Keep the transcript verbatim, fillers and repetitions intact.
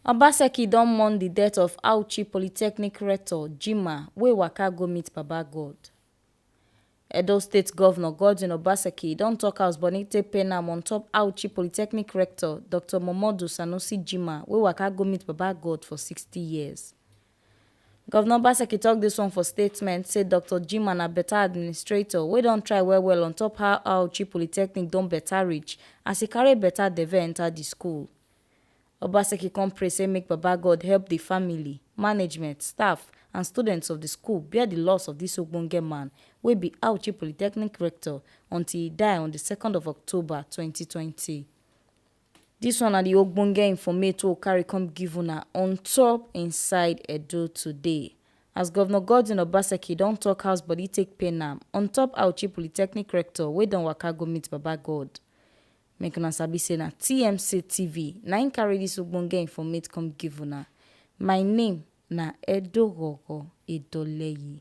Obaseki don mourn di death of Auchi Polytechnic rector Jima, wey waka go meet Baba God. Edo State Governor Godwin Obaseki don tok as body take pain am on top Auchi Polytechnic rector Doctor Momodu Sanusi Jima, wey waka go meet Baba God for sixty years. Governor Obaseki tok dis one for statement, say Doctor Jima na beta administrator wey don try well well on top how Auchi Polytechnic don beta reach as e carry beta deve enta di school. Obaseki come pray say make Baba God help di family, management, staff and students of di school bear di loss of dis ogbonge man, wey be Auchi Polytechnic rector, until e die on di second of October twenty twenty. Dis one na di ogbonge informate wey we carry come give una on top Inside Edo Today. As Governor Godwin Obaseki don tok how body take pain am on top Auchi Polytechnic rector wey don waka go meet Baba God. Make una sabi say na T M C T V na im carry dis ogbonge informate come give una. My name na Edo Ghogho Edoleyi.